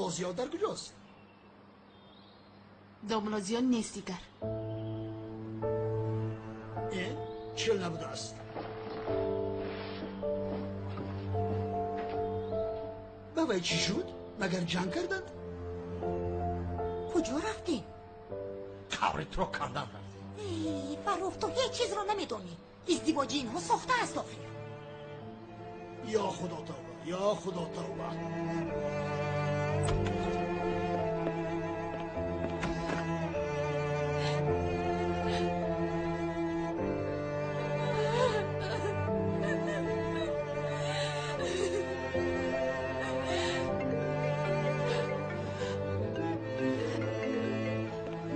Домла Зиё дар куҷост? Домла Зиё нест дигар. Чӣ набудааст? Ба вай чӣ шуд? Магар ҷанг карданд? Куҷо рафтем? Қабри туро кандан рафтем. Эй, Фаррух, ту ҳеҷ чизро намедонӣ. Издивоҷи инҳо сохта аст охир. Ё Худо тавба, ё Худо тавба.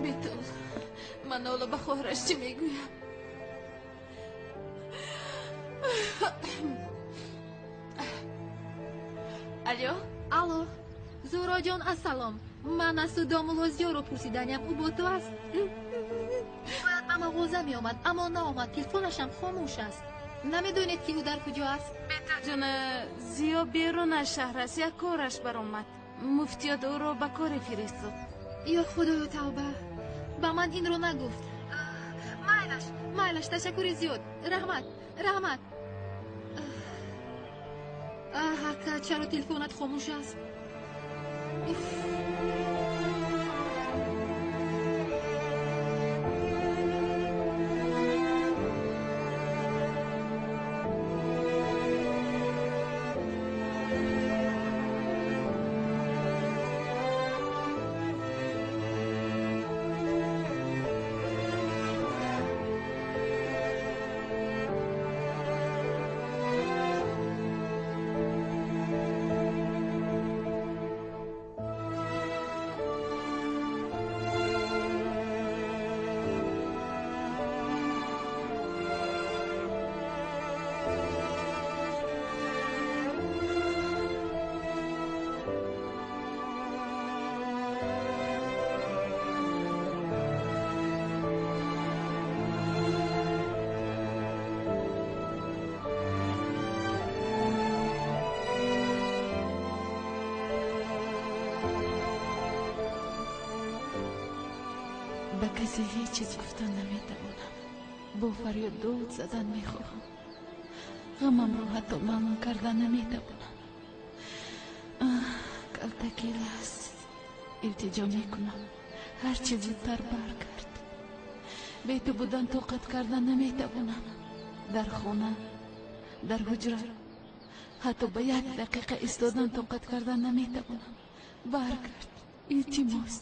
Бетул, ман ҳоло ба хоҳараш чӣ мегӯям? Алло? Алло, Зуҳроҷон, ассалом. Ман аз ту домулло Зиёро пурсиданям, ӯ бо ту аст? Бояд ба мағоза меомад, аммо наомад, телефонашам хомӯш аст. Намедонед, ки ӯ дар куҷо аст? Бетулҷон, Зиё берун аз шаҳр аст, як кораш баромад. Муфтиёт ӯро ба коре фиристод. Ё Худоё тавба, ба ман инро нагуфт. Майлаш, майлаш, ташаккури зиёд. Раҳмат, раҳмат. Аҳ, ака, чаро телефонат хомӯш аст? Уф. Ба касе ҳеҷ чиз гуфтан наметавонам. Бо фарёд дод задан мехоҳам. Ғамамро ҳатто маълум кардан наметавонам. Калтаки лас. Илтиҷо мекунам. Ҳарчи зудтар баргард. Бе ту будан тоқат кардан наметавонам. Дар хона, дар ҳуҷра, ҳатто ба як дақиқа истодан тоқат кардан наметавонам. Баргард. Илтимос.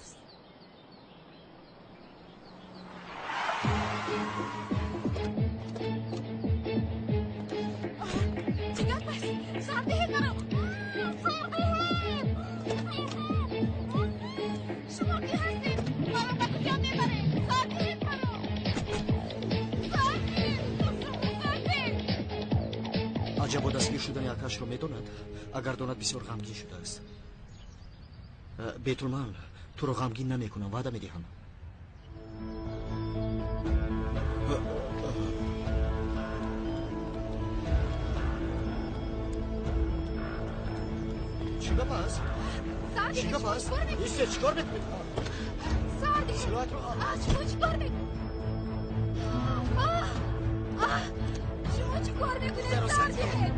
Чӣ гап аст? Сардиҳед маро! Сардиҳед! Шумо ки ҳастед? Маро ба куҷо мебаред? Сардиҳед маро! Сардиҳед! Сардиҳед! Аҷабо дастгир шудани акашро медонад? Агар донад, бисёр ғамгин шудааст. Бетул, ман туро ғамгин намекунам, ваъда медиҳам. Чӣ гап аст? Чӣ гап аст? Исте, чӣ кор мекунед? Сардиҳед! Силоҳатро Шумо чӣ кор мекунед? Шумо чӣ кор мекунед? Сардиҳед!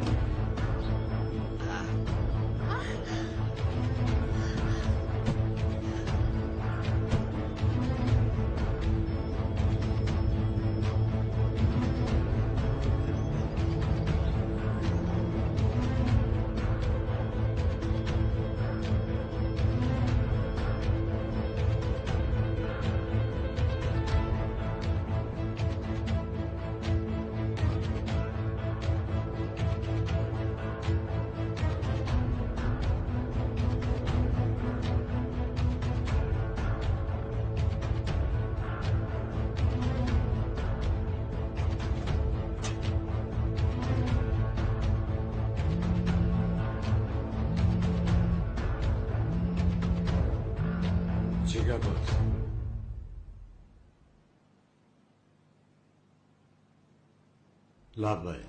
Чӣ гап буд? Лаббай,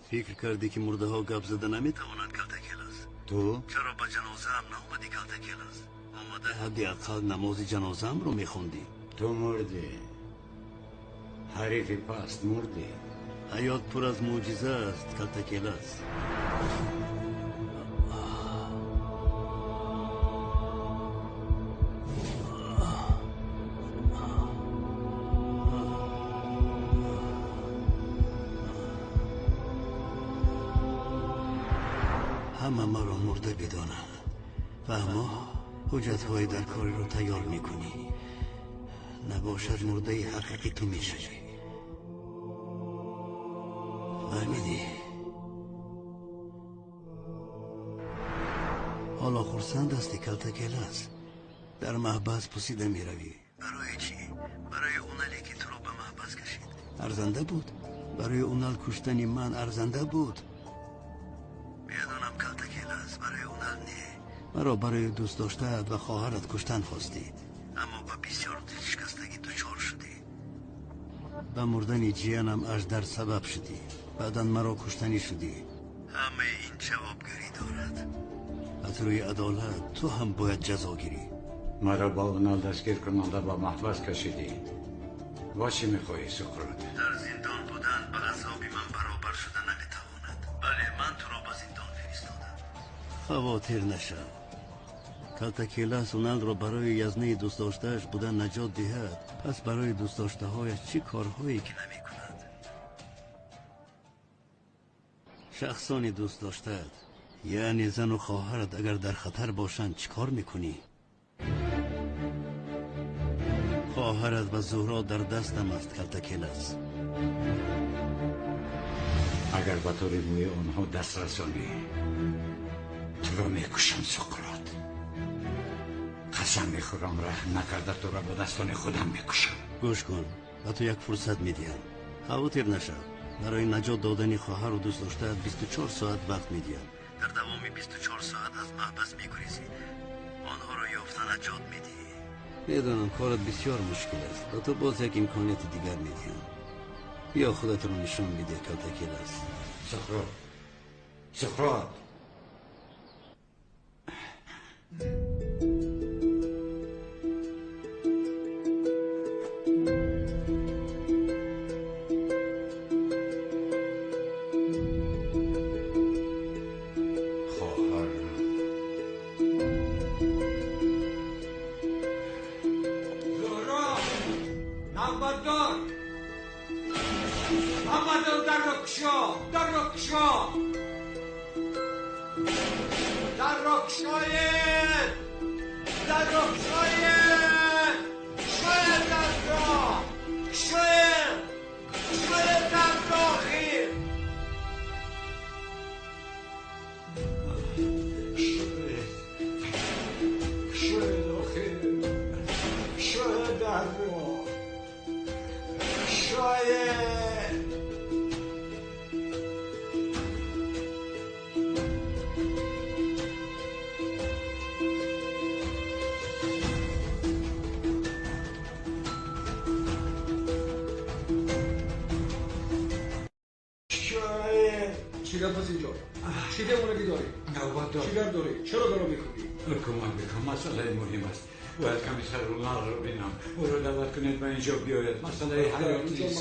фикр кардӣ, ки мурдаҳо гап зада наметавонанд, калтакелас? Ту чаро ба ҷанозаам наомадӣ, Калтакелас? Омада ҳадди ақал намози ҷанозаамро мехондӣ. Ту мурдӣ, ҳарифи паст, мурдӣ. Ҳаёт пур аз мӯъҷиза аст, Калтакелас. Ҳама маро мурда бидонанд. Фаҳмо, ҳуҷҷатҳои дар кориро тайёр мекунӣ. Набошад, мурдаи ҳақиқӣ ту мешавӣ. Фаҳмидӣ? Ҳоло хурсанд ҳастӣ, Калтакелас. Дар маҳбас пусида меравӣ. Барои чӣ? Барои Унале ки туро ба маҳбас кашид. Арзанда буд? Барои Унал куштани ман арзанда буд? Медонам, Калтакелас, барои Унал не. Маро барои дӯст доштаат ва хоҳарат куштан хостӣ, аммо ба бисёр дилшикастагӣ дучор шудӣ. Ба мурдани ҷиянам аждар сабаб шудӣ. Баъдан маро куштанӣ шудӣ. Ҳамаи ин ҷавобгарӣ дорад. Аз рӯи адолат ту ҳам бояд ҷазо гирӣ. Маро ба Унал дастгир кунонда ба маҳбас кашидӣ. Ва чӣ мехоҳӣ, Суқрот? Дар зиндон будан ба азоби ман баробар шуда наметавонад. Бале, ман туро ба зиндон фиристодам. Хавотир нашав. Калтакелас Уналро барои язнаи дӯстдоштааш будан наҷот диҳад, пас барои дӯстдоштаҳояш чӣ корҳое ки намекунад? Шахсони дӯстдоштаат, яъне зану хоҳарат, агар дар хатар бошанд, чӣ кор мекунӣ? Хоҳарат ва Зуҳро дар дастам аст, Калтакелас. Агар ба тори мӯи онҳо даст расонӣ, туро мекушам, Суқрот. Қасам мехӯрам, раҳм накарда туро ба дастони худам мекушам. Гӯш кун, ба ту як фурсат медиҳам. Хавотир нашав. Барои наҷот додани хоҳару дӯстдоштаат 24 соат вақт медиҳам. Дар давоми 24 соат аз маҳбас мегурезӣ. Онҳоро ёфта наҷот медиҳӣ. Медонам, корат бисёр мушкил аст. Ба ту боз як имконияти дигар медиҳам. Биё худатро нишон бидеҳ, Калтакелас. Суқрот, Суқрот.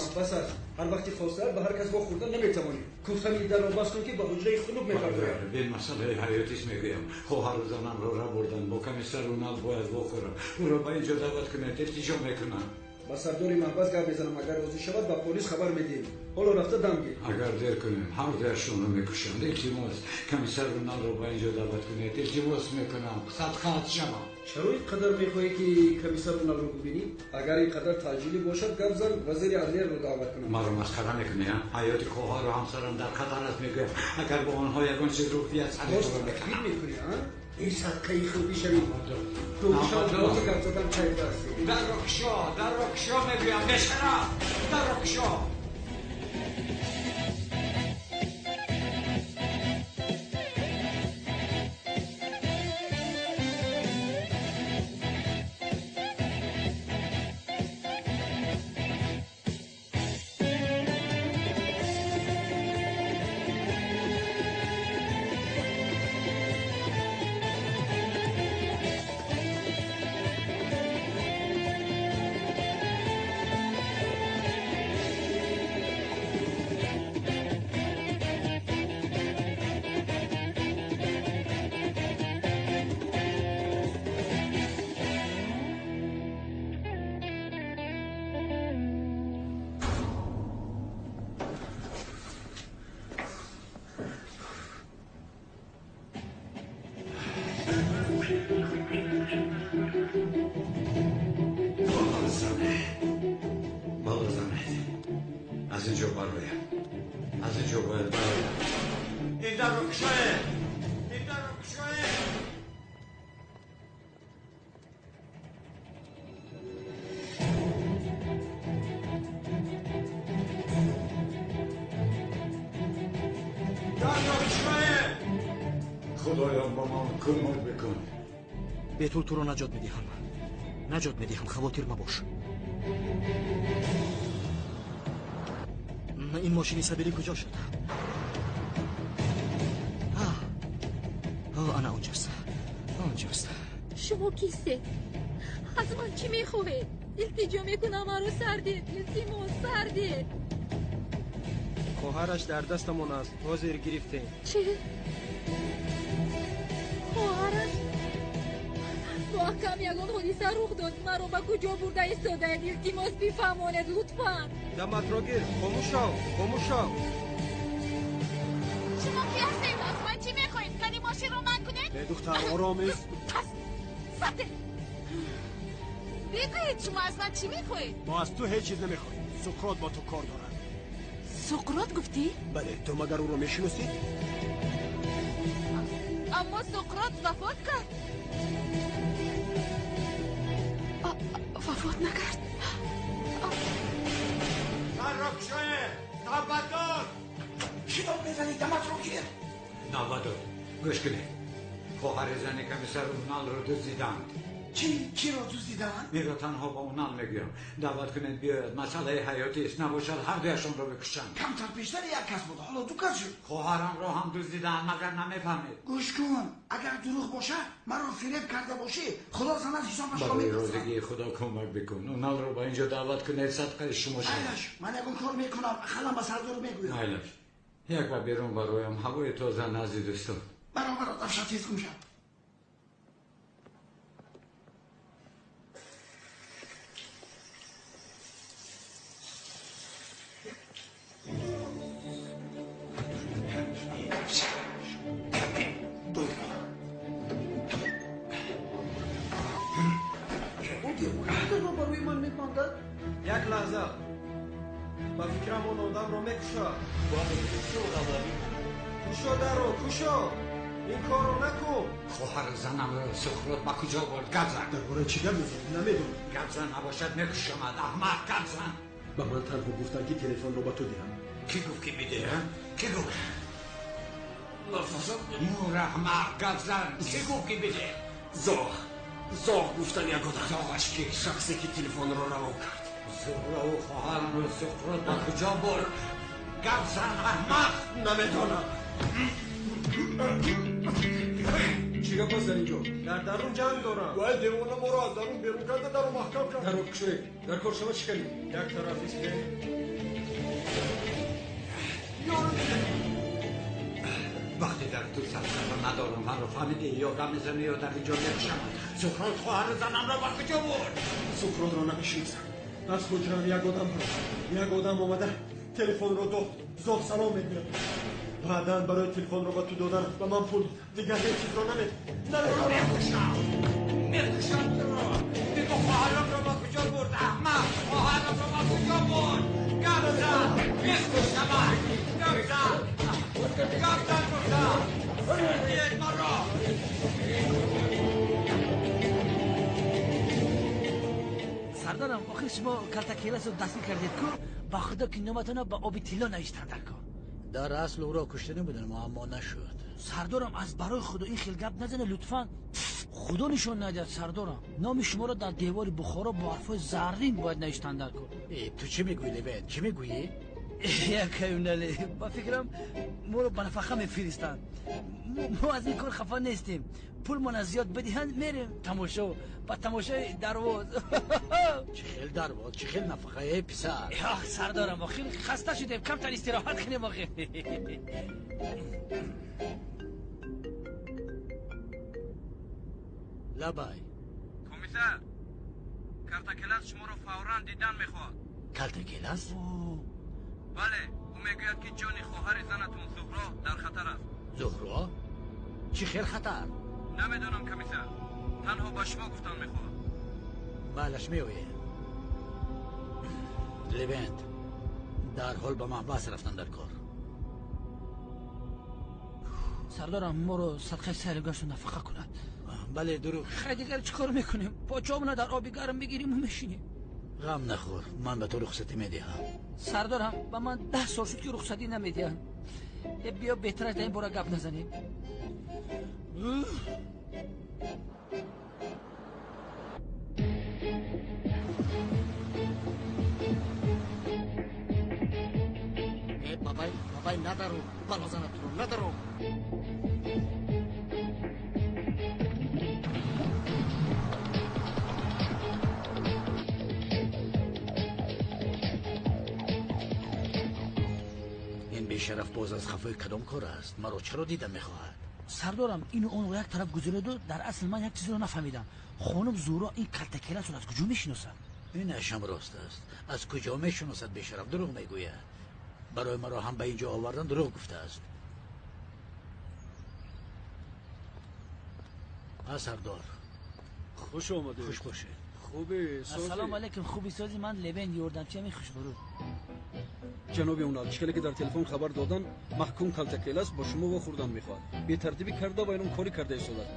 Маҳбас аст. Ҳар вақти хостаат ба ҳар кас вохӯрда наметавонӣ. Куфтани дарро бас кун, ки ба ҳуҷраи хунук мепардояд. Бин, масъалаи ҳаётист мегӯям. Хоҳару занамро рабурданд. Бо комиссар Унал бояд вохӯрам. Ӯро ба инҷо даъват кунед, илтиҷо мекунам. Ба сардори маҳбас гап мезанам. Агар розӣ шавад, ба полис хабар медиҳем. Ҳоло рафта дам гир. Агар дер кунем, ҳар дуяшонро мекушанд. Илтимос, комиссар Уналро ба инҷо даъват кунед. Илтимос мекунам, садхат шавам. Чаро ин қадар мехоҳӣ, ки комиссар Уналро бубинӣ? Агар ин қадар таъҷилӣ бошад, гап зан, вазири адлияро даъват кунам. Маро масхара мекунӣ, а? Ҳаёти хоҳару ҳамсарам дар хатар аст, мегӯям. Агар бо онҳо ягон чиз рух диҳад, сари Боз туро таҳқир мекунам. Мекунӣ, а? Ин садқаи худӣ шавӣ. Ту шаб гап задан кайф ҳастӣ. Дарро кушо, дарро кушо, мегӯям, бешараф, дарро кушо. Ин дарро кушоед! Ин дарро кушоед! Дарро кушоед! Худоё, ба ман кӯмак бикун. Бетул туро наҷот медиҳам. Наҷот медиҳам, хавотир мабош. Ин мошини сабирӣ куҷо шуд? Ана онҷост, онҷост. Шумо кистед? Аз ман чӣ мехоҳед? Илтиҷо мекунам, маро сар диҳед. Илтимос, сар диҳед. Хоҳараш дар дастамон аст, ҳозир гирифтем. Чӣ? Хоҳараш? Бо акам ягон ҳодиса рух дод. Маро ба куҷо бурда истодаед? Илтимос, бифаҳмонед, лутфан. Даматро гир, хомӯш шав, хомӯш шав. Шумо ки ҳастед? Аз ман чӣ мехоҳед? Кани мошинро ман кунед? Э, духтар, ором ист. Пас сабте. Бигӯед, шумо аз ман чӣ мехоҳед? Мо аз ту ҳеҷ чиз намехоҳем. Суқрот бо ту кор дорад. Суқрот гуфтӣ? Бале, ту магар ӯро мешиносӣ? Аммо Суқрот вафот кард. Вафот накард. Дарро кушоед! Навбатдор! Шитоб мезанӣ, даматро гир. Навбатдор, гӯш кунед. Хоҳари зани комиссар Уналро дуздиданд. Чӣ? Киро дуздиданд? Инро танҳо ба Унал мегӯям. Даъват кунед биёяд. Масъалаи ҳаётист. Набошад ҳардуяшонро бикушанд. Камтар пештар як кас буд, ҳоло ду кас шуд. Хоҳарамро ҳам дуздиданд, магар намефаҳмед? Гӯш кун, агар дурӯғ бошад, маро фиреб карда бошӣ, Худо занад ҳисобашро Барои мепурсад. розигии Худо кӯмак бикун. Уналро ба инҷо даъват кунед, садқаи шумо шавад. Майлаш, ман ягон кор мекунам, ақаллан ба сардор мегӯям. Майлаш, як ба берун бароям, ҳавои тоза назди дӯстон. Баробар, дафша тез гум шав. Ӯ девонаро ба рӯи ман мебандад? Як лаҳза. Ба фикрам он одамро мекушад. Кушо дарро, кушо! Ин корро накун. Хоҳари занамро Суқрот ба куҷо бурд? Гап зан. Дар бораи чӣ гап мезанӣ? Намедонам. Гап зан, набошад мекушамад. Аҳмақ, гап зан. Ба ман танҳо гуфтанд, ки телефонро ба ту диҳам. Кӣ гуфт, ки бидиҳам? Кӣ гуфт? Мур, аҳмақ, гап зан. Кӣ гуфт, ки бидиҳ? Зоғ. Зоғ гуфтан як одам. Зоғаш кӣ? Шахсе ки телефонро равон кард. Зуҳрову хоҳарамро Суқрот ба куҷо бурд? Гап зан, аҳмақ. Намедонам. Чӣ гап аст дар инҷо? Дар дарун ҷанг дорам. Вай девона моро аз дарун берун карда, дару маҳкам кард. Дарро кушоед. Дар кор шавад шиканед. Як тараф истед. Вақте дар ту сарсаро надорам, маро фаҳмидӣ? Ё гап мезанӣ, ё дар инҷо мекушам. Суқрот хоҳари занамро ба куҷо бурд? Суқротро намешиносам. Аз ҳуҷрам як одам бурд. Як одам омада телефонро дод. Зоғ салом мегӯяд. Баъдан барои телефонро ба ту додан ба ман пул дод. Дигар ҳеҷ чизро намедонам. Мекушам, мекушам туро. Бигӯ хоҳарамро ба куҷо бурд, аҳмақ? Хоҳарамро ба куҷо бурд? Гап зан, мекушамат. Гап зан, гап зан гуфтам. Диҳед маро. Сардарам, охир шумо калтакеласро дастгир кардед ку, ба худо ки номатонро ба оби тилло навиштанд дар кор. Дар асл ӯро кушта набуданд, аммо нашуд. Сардорам, аз барои худо ин хел гап назане, лутфан. Худо нишон надиҳад, сардорам. Номи шуморо дар девори Бухоро бо ҳарфҳои заррин бояд навиштанд дар кор. Э, ту чӣ мегӯӣ, Левент? Чӣ мегӯӣ? Якаюнале, ба фикрам моро ба нафақа мефиристанд. Мо аз ин кор хафа нестем. Пулмона зиёд бидиҳанд, мерем тамошо, ба тамошои дарвоз. Чӣ хел дарвоз, чӣ хел нафақа, э писар? Ах, сардорам, охир хаста шудем, камтар истироҳат кунем охир. Лабай. Комиссар, Картакелас шуморо фавран дидан мехоҳад. Калтакелас? Бале, ӯ мегӯяд, ки ҷони хоҳари занатон Зуҳро дар хатар аст. Зуҳро? Чӣ хел хатар? Намедонам, комиссар. Танҳо ба шумо гуфтан мехоҳад. Майлаш, меоем. Левент, дарҳол ба маҳбас рафтан дар кор. Сардорам моро садқаи сайру гашту нафақа кунад. Бале, дурӯғ. Хай, дигар чӣ кор мекунем? Почоамона дар оби гарм мегирим мешинем. Ғам нахӯр, ман ба ту рухсатӣ медиҳам. Сардорам, ба ман 10 сол шуд, ки рухсатӣ намедиҳанд. Биё, беҳтараш дар ин бора гап назанем. Бабай, бабай, надару, балозанат туро, надару. Ин бешараф боз аз хафои кадом кор аст? Маро чаро дида мехоҳад? Сардорам, ину онро як тараф гузароду, дар асл ман як чизро нафаҳмидам. Хонум Зуҳро ин калтакеласро аз куҷо мешиносад? Инашам рост аст. Аз куҷо мешиносад бешараф? Дурӯғ мегӯяд. Барои маро ҳам ба инҷо овардан дурӯғ гуфтааст. А, сардор, хуш омадед. Хуш бошед. Хуби сози? Ассалому алайкум. Хуби сози, ман Левен, ёрдамчиами хушбурӯ. Ҷаноби Унал, чӣ хеле ки дар телефон хабар додан, маҳкум калтакелас бо шумо вохӯрдан мехоҳад. Бетартибӣ карда ва инон корӣ карда истодад.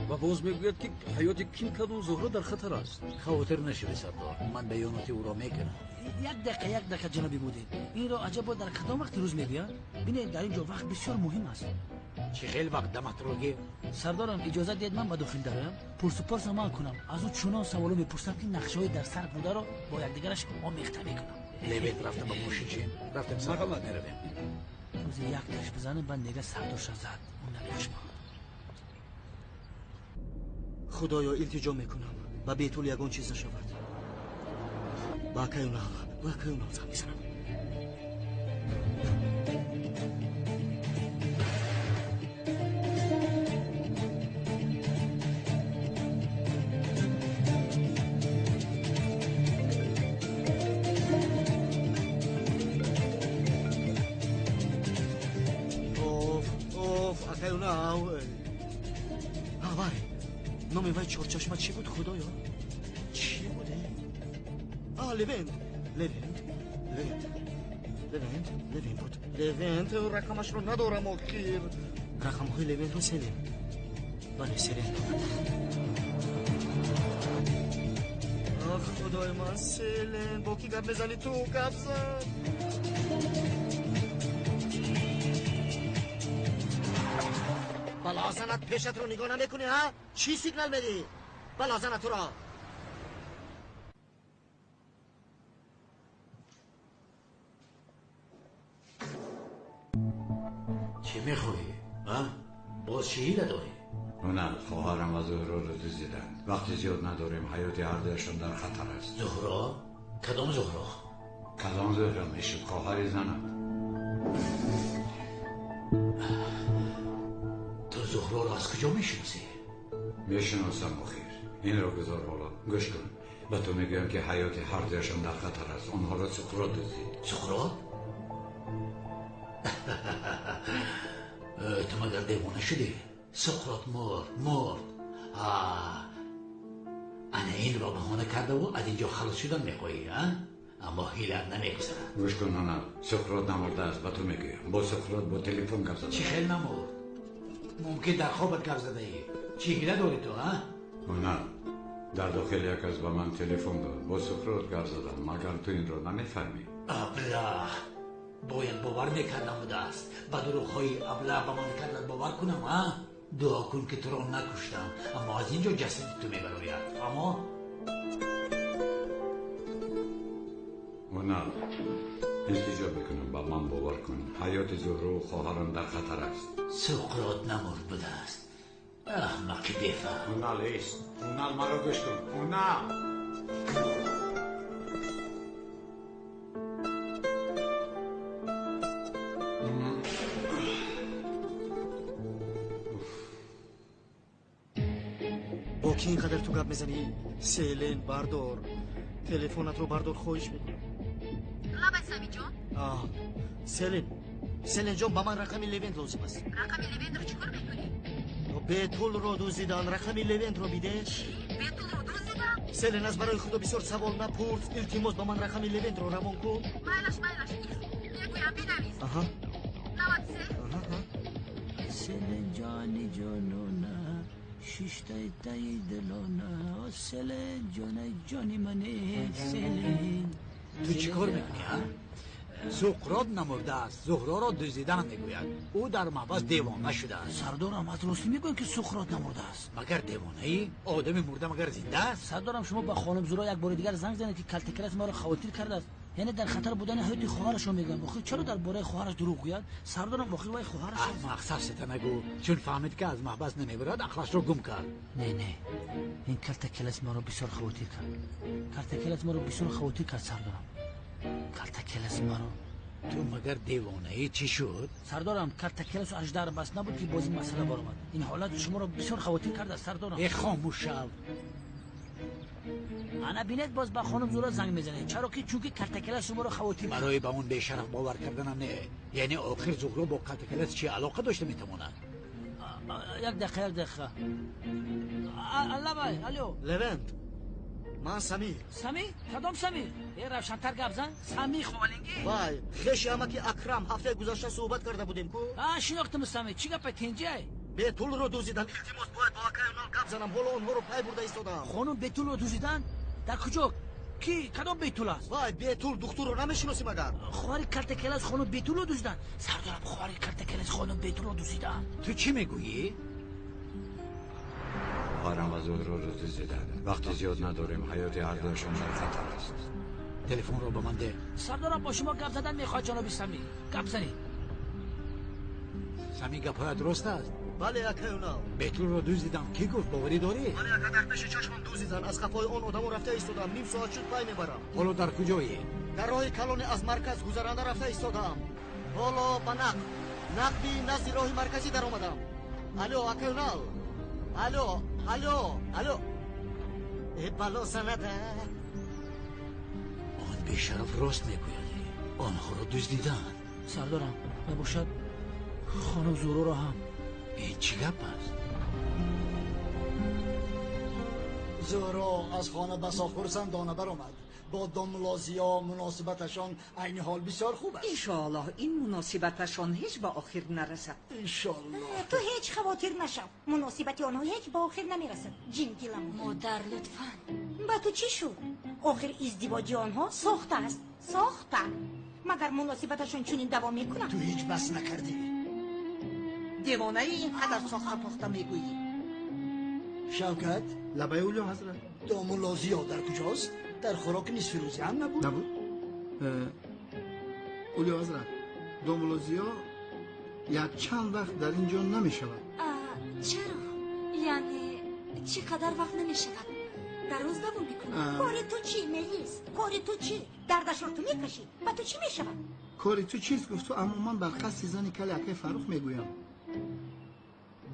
Ва боз мегӯяд, ки ҳаёти ким кадом Зуҳро дар хатар аст. Хавотир нашавед, сардор, ман баёноти ӯро мекунам. Як дақиқа, як дақиқа, ҷаноби мудир. Инро аҷабо дар кадом вақти рӯз мегӯянд? Бинед, дар ин ҷо вақт бисёр муҳим аст. Чӣ хел вақт даматро гир? Сардорам, иҷозат диҳед ман ба дохил дароям, пурсупорсро ман кунам. Аз ӯ чунон саволо мепурсам, ки нақшаҳои дар сар бударо бо якдигараш омехта мекунам. Левет, рафтам ба мошин шин. Рафтем, сардор, меравем. Рӯзе як таш бизанем, баъд нега сардорша зад. Ӯ намехшмад. Худоё, илтиҷо мекунам, ба бетул ягон чиз нашавад. Ба акай Унал, ба акай Унал занг мезанам. Оф, оф, акай Унал. Вай, номи вай чорчашма чӣ буд, худоё? Чӣ буде? А, Левент, Левент, Левент, Левент, Левент буд. Левент, рақамашро надорам охир. Рақамҳои Левентро Селен. Бале, Селен дорад. Ах, худои ман, Селен, бо кӣ гап мезанӣ ту? Гап зан. Балозанат, пешатро нигоҳ намекунӣ, ҳа? Чӣ сигнал медиҳӣ? Балозанат туро. Чӣ мехоҳӣ? А? Боз чӣ ҳила дорӣ? Унал, хоҳарам ва Зуҳроро дуздиданд. Вақти зиёд надорем, ҳаёти ҳардуяшон дар хатар аст. Зуҳро? Кадом Зуҳро? Кадом Зуҳро мешуд? Хоҳари занат. Ту Зуҳроро аз куҷо мешиносӣ? Мешиносам охир. Инро гузор ҳоло. Гӯш кун. Ба ту мегӯям, ки ҳаёти ҳардуяшон дар хатар аст. Онҳоро Суқрот дуздид. Суқрот? Ту магар девона шудӣ? Суқрот мурд, мурд. Ана инро баҳона кардаву аз инҷо халос шудан мехоҳӣ, а? Аммо ҳилат намегузарад. Гӯш кун, Унал, Суқрот намурдааст, ба ту мегӯям. Бо Суқрот бо телефон гап задам. Чӣ хел намурд? Мумкин дар хобат гап задаӣ. Чӣ ҳила дорӣ ту, а? Унал, дар дохил як кас ба ман телефон дод. Бо Суқрот гап задам. Магар ту инро намефаҳмӣ? Аблаҳ! Бояд бовар мекардам будааст. Ба дурӯғҳои аблаҳ ба ман кардат бовар кунам, а? Дуо кун, ки туро накуштам, аммо аз ин ҷо ҷасади ту мебарояд. Фаҳмо? Унал, илтиҷо мекунам, ба ман бовар кун. Ҳаёти Зуҳру хоҳарам дар хатар аст. Суқрот намурд будааст. Аҳмақи бефаҳм. Унал, ист. Унал, маро гӯш кун. Унал! Бо кӣ ин қадар ту гап мезанӣ? Селен, бардор. Телефонатро бардор, хоҳиш мекунам. Лабай, Самиҷон. Селен, Селен ҷон, ба ман рақами Левент лозим аст. Рақами Левентро чӣ кор мекунӣ? Бетулро дуздидан, рақами Левентро биде. Чӣ? Бетулро дуздидан? Селен, аз барои худо бисёр савол напурс. Илтимос, ба ман рақами Левентро равон кун. Майлаш, майлаш, мегӯям, бинавис. Аҳа. 93. Аҳа. Селин ҷони ҷонона, шиштаи таи дилона, Селин ҷонаи ҷони мане, Селин. Ту чӣ кор мекунӣ, ҳа? Суқрот намурдааст, Зуҳроро дуздидан мегӯяд. Ӯ дар маҳбас девона шудааст. Сардорам, аз ростӣ мегӯям, ки Суқрот намурдааст. Магар девонаӣ? Одами мурда магар зинда аст? Сардорам, шумо ба хонум Зуҳро як бори дигар занг занед, ки калтакелас маро хавотир кардааст. Яъне дар хатар будани ҳаёти хоҳарашро мегӯям. Охир чаро дар бораи хоҳараш дурӯғ гӯяд? Сардорам, охир вай хоҳараш аст. Аҳмақ, сафсата нагӯ. Чун фаҳмид, ки аз маҳбас намебарад, ақлашро гум кард. Не, не, ин калтакелас маро бисёр хавотир кард. Калтакелас маро бисёр хавотир кард, сардорам. Калтакелас маро. Ту магар девонаӣ, чӣ шуд? Сардорам, калтакеласу аждар бас набуд, ки боз ин масъала баромад. Ин ҳолат шуморо бисёр хавотир кардааст, сардорам. Э, хомӯш шав. Ана бинед, боз ба хонум Зуҳро занг мезанед. Чаро ки чунки калтакелас шуморо хавотир кард. Барои ба он бешараф бовар карданам не. Яъне охир Зуҳро бо калтакелас чӣ алоқа дошта метавонад? Як дақиқа, як дақиқа. Аллабай, алло. Левент, ман Самир. Самир? Кадом Самир? Э, равшантар гап зан. Самир Ховалингӣ? Вай, хеши амаки Акрам, ҳафтаи гузашта суҳбат карда будем ку? А, шинохтам, Самир. Чӣ гапа, тинҷай? Бетулро дуздидан. Илтимос, бояд бо акай Унал гап занам. Ҳоло онҳоро пай бурда истодаам. Хонум Бетулро дуздидан? Дар куҷо? Ки? Кадом Бетул аст? Вай, Бетул духтурро намешиносӣ магар? Хоҳари калтакелас хонум Бетулро дуздидан? Сардорам, хоҳари калтакелас хонум Бетулро дуздидан. Ту чӣ мегӯӣ? Хоҳарам ва Зуҳроро дуздиданд. Вақти зиёд надорем, ҳаёти ҳардуяшон дар хатар аст. Телефонро ба ман деҳ. Сардорам, бо шумо гап задан мехоҳад ҷаноби Самир. Гап занед. Самир, гапҳоят рост аст? Бале, акай Унал. Бетулро дуздидам. Кӣ гуфт, боварӣ дорӣ? Бале, ака, дар пеши чашмам дуздидан. Аз қафои он одамо рафта истодаам. Ним соат шуд, пай мебарам. Ҳоло дар куҷоӣ? Дар роҳи калоне аз марказ гузаранда рафта истодаам. Ҳоло ба нақб, нақби назди роҳи марказӣ даромадам. Алло, акай Унал. Алло, алло, алло. Э, бало занада. Он бешараф рост мегӯяд. Онҳоро дуздиданд. Сардорам, набошад хонум Зуҳроро ҳам. Ин чӣ гап аст? Зуҳро аз хона басо хурсандона баромад. Бо домлозиё муносибаташон айни ҳол бисёр хуб аст. Иншоаллоҳ, ин муносибаташон ҳеҷ ба охир нарасад. Иншоаллоҳ. Ту ҳеҷ хавотир нашав. Муносибати онҳо ҳеҷ ба охир намерасад. Ҷингилам. Модар, лутфан. Ба ту чӣ шуд? Охир издивоҷи онҳо сохта аст. Сохта. Магар муносибаташон чунин давом мекунад? Ту ҳеҷ бас накардӣ. Девонаи, ин қадар сохта похта мегӯӣ. Шавкат. Лабай, Улё ҳазрат. Домуллозиё дар куҷост? Дар хӯроки нисфирӯзӣ ҳам набуд. Набуд, Улё ҳазрат. Домуллозиё якчанд вақт дар ин ҷо намешавад. Чаро? Яъне чӣ қадар вақт намешавад? Дароз давом мекунад? Кори ту чӣ, Мелис? Кори ту чӣ? Дардашро ту мекашӣ, ба ту чӣ мешавад? Кори ту чист, гуфту, аммо ман бар қасди зани кали акай Фаррух мегӯям.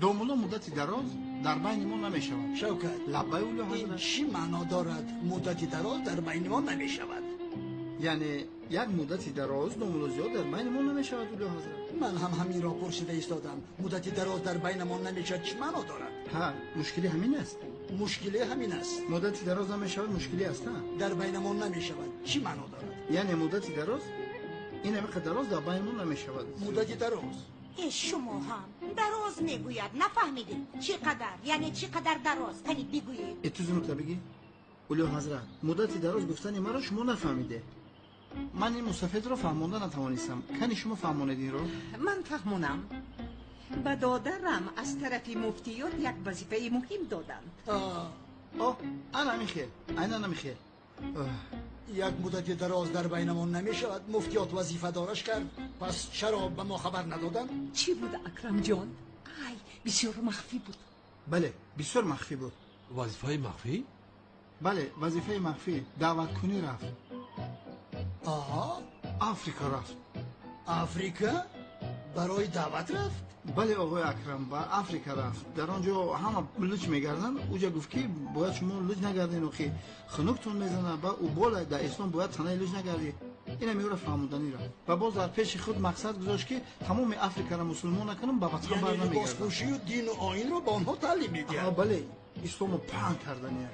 Домулло муддати дароз дар байни мо намешавад. Шавкат. Лаббай, Улё Ин ҳазрат. Чӣ маъно дорад, муддати дароз дар байни мо намешавад? Яъне як муддати дароз домуллозиё дар байни мо намешавад, Улё ҳазрат. Ман ҳам ҳаминро пурсида истодам. Муддати дароз дар байнамон намешавад, чӣ маъно дорад? Ҳа, мушкилӣ ҳамин аст. Мушкиле ҳамин аст. Муддати дароз намешавад, мушкилӣ аст, ҳа. Дар байнамон намешавад, чӣ маъно дорад? Яъне муддати дароз, ин ҳамиқа дароз дар байни мо намешавад. Муддати дароз. Э, шумо ҳам дароз мегӯяд, нафаҳмидед чӣ қадар, яъне чӣ қадар дароз, кани бигӯед. Э, ту зунута бигӣ. Улё ҳазрат, муддати дароз гуфтани маро шумо нафаҳмиде. Ман ин мусафедро фаҳмонда натавонистам. Кани шумо фаҳмонед инро. Ман фаҳмонам. Ба додарам аз тарафи муфтиёт як вазифаи муҳим доданд. О, ана ҳамин хел, айнан ҳамин хел. Як муддати дароз дар байнамон намешавад, муфтиёт вазифадораш кард, пас чаро ба мо хабар надоданд? Чӣ буд, Акрамҷон? Ай, бисёр махфӣ буд. Бале, бисёр махфӣ буд. Вазифаи махфӣ? Бале, вазифаи махфӣ. Даъваткунӣ рафт. Аҳа. Африка рафт. Африка? Барои даъват рафт? Бале, оғои Акрам, ба Африка рафт. Дар он ҷо ҳама луч мегарданд. Уҷа гуфт, ки бояд шумо луч нагарден, охи хунуктон мезанад. Ба ӯ бола дар ислом бояд танаи луч нагардӣ. Инам ёро фаҳмоданӣ рафт ва боз дар пеши худ мақсад гузошт, ки тамоми Африкаро мусулмон накунам, ба ватан Яъне бар намегардам. либоспӯшию дину оинро ба онҳо таълим медиҳад? Бале, ислому паҳн кардани.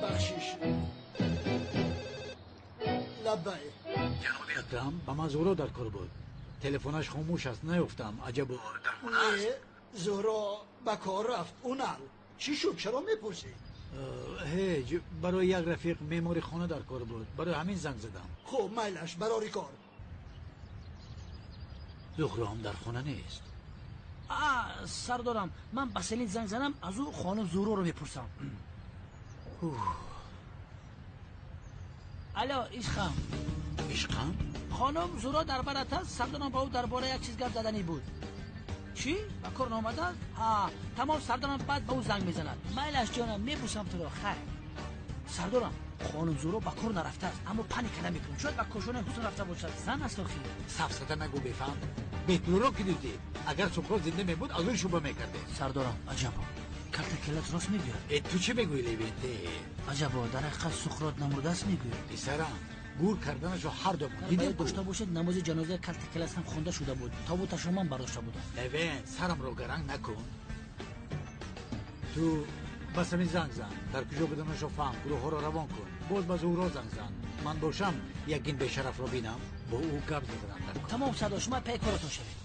Бахшиш, лаббай. Ҷаноби Акрам, ба ман Зуҳро дар кор буд. Телефонаш хомӯш аст, наёфтам. Аҷаб дар хона аст? Зуҳро ба кор рафт. Унал, чӣ шуд? Чаро мепурсӣ? Ҳеҷ, барои як рафиқ меъмори хона дар кор буд. Барои ҳамин занг задам. Хуб, майлаш, барори кор. Зуҳро ҳам дар хона нест. Сардорам, ман ба Селин занг занам, аз ӯ хонум Зуҳроро мепурсам. Алло, ишқам. Ишқам? Хонум Зуҳро дар барат аст. Сардорам ба ӯ дар бораи як чиз гап заданӣ буд. Чӣ? Ба кор наомадааст? Ҳа, тамом, сардорам баъд ба ӯ занг мезанад. Майлаш ҷонам, мебусам туро. Хайр. Сардорам, хонум Зуҳро ба кор нарафтааст, аммо паника намекунам. Шояд ба кошонаи Ҳусн рафта бошад. Зан аст охир. Сафсата нагӯ, бефаҳм. Бепулро ки дидӣ? Агар Суқрот зинда мебуд, аз ӯ шуба мекардем. Сардорам, аҷабо. Калтакелас рост мегӯяд. Э, ту чӣ мегӯӣ, Левенте? Аҷабо, дар ҳақиқат Суқрот намурдааст мегӯяд. Писарам, гур карданашо ҳар ду дидем. Дошта бошед, намози ҷанозаи Калтакелас ҳам хонда шуда буд. Тобуташро ман бардошта будам. Левен, сарамро гаранг накун. Ту ба Самин занг зан. Дар куҷо буданашо фаҳм, гурӯҳҳоро равон кун. Боз ба Зуҳро занг зан. Ман бошам, як ин бешарафро бинам, бо ӯ гап заданам дар кор. Тамом, сардор, шумо пай коратон шавед.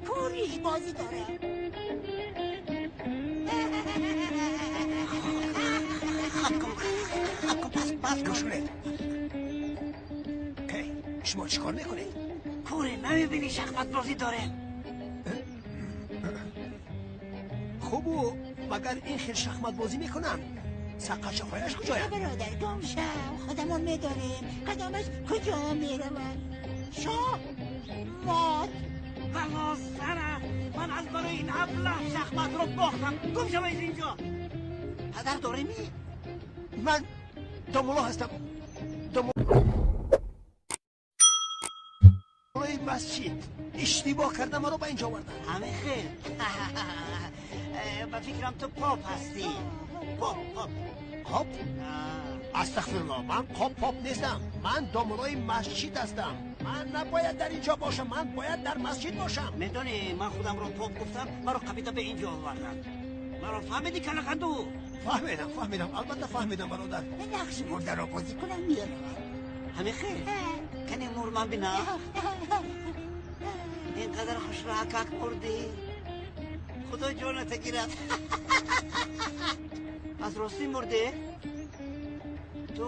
کوریش بازی داره. پس گوش کنید. شما چیکار میکنید؟ کوره، نمیبینی شخمت بازی داره؟ خوب، مگر این خیلی شخمت بازی میکنن؟ سقاچه‌هایش کجاید؟ برادر گم شو، خودمون میدانیم قدمش کجا میرود. شاه مات بلا سرم، من از برای این ابله شخمت رو باختم. گم شو از اینجا. پدر داره می؟ من دامولا هستم، دامولای مسجد. اشتباه کردم، مرا به اینجا آوردن. همه خیر. به فکرم تو پاپ هستی. پاپ پاپ پاپ؟ استغفرالله، من پاپ پاپ نیستم. من دامولای مسجد هستم. من نباید در اینجا باشم، من باید در مسجد باشم. میدونی من خودم رو پاپ گفتم، مرا قبیله به اینجا آوردن. مرا فهمیدی کلقندو؟ فهمیدم فهمیدم، البته فهمیدم برادر. نقش مرده را بازی کنم میرم. همه خیر. کنی مور من بینا. اینقدر خوش راکاک مردی. خدا جانت گیرد. از راستی مرده؟ تو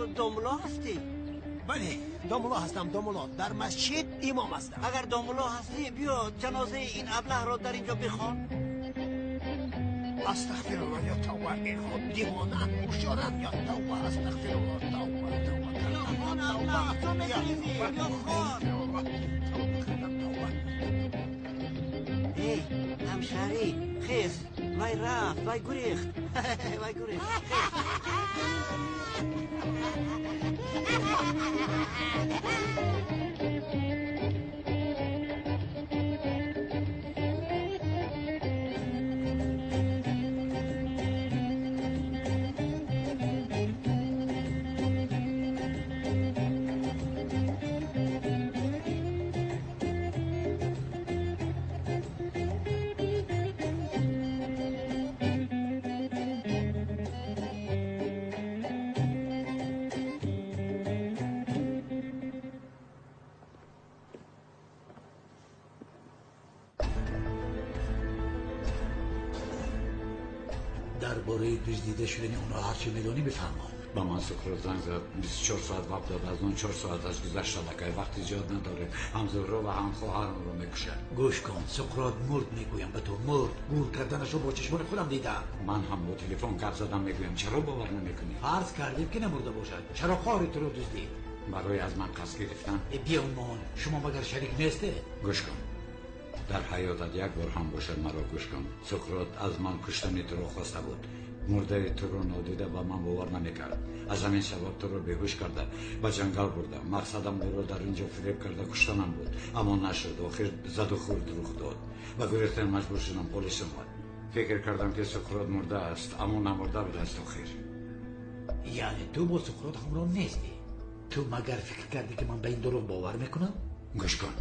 داملا هستی؟ بله داملا هستم، داملا در مسجد امام هستم. اگر داملا هستی بیا جنازه این ابله را در اینجا بخوان. استغفر الله یا توبه، این خود دیوانه هوشیارن. یا توبه، استغفر الله، توبه توبه. یا خان ابله تو می‌ریزی یا خان. توبه. ای همشهری خیز، وای رفت، وای گریخت، وای گریخت. درباره دزدیده شدن اونها هرچی میدونی بفرما. Ба ман Суқрот занг зад, 24 соат вақт дод, аз он 4 соаташ гузашта лакай, вақти зиёд надорем. Ҳам Зуҳро ва ҳам хоҳарамро мекушад. Гӯш кун, Суқрот мурд мегӯям ба ту, мурд. Гур карданашро бо чашмони худам дидам. Ман ҳам бо телефон гап задам, мегӯям, чаро бовар намекунӣ? Фарз кардем ки намурда бошад, чаро хоҳари туро дуздид? Барои аз ман қасд гирифтан. Биёмон, шумо магар шарик нестед? Гӯш кун, дар ҳаётат як бор ҳам бошад маро гӯш кун. Суқрот аз ман куштани туро хоста буд. Мурдаи туро нодида ба ман бовар намекард. Аз ҳамин сабаб туро беҳуш карда ба ҷангал бурдам. Мақсадам ӯро дар ин ҷо фиреб карда куштанам буд, аммо нашуд. Охир заду хӯрд рух дод. Ба гурехтан маҷбур шудам. Полис омад. Фикр кардам ки Суқрот мурда аст, аммо намурда будааст охир. Яъне ту бо Суқрот ҳамроҳ нестӣ? Ту магар фикр кардӣ ки ман ба ин дурӯғ бовар мекунам? Гӯш кун,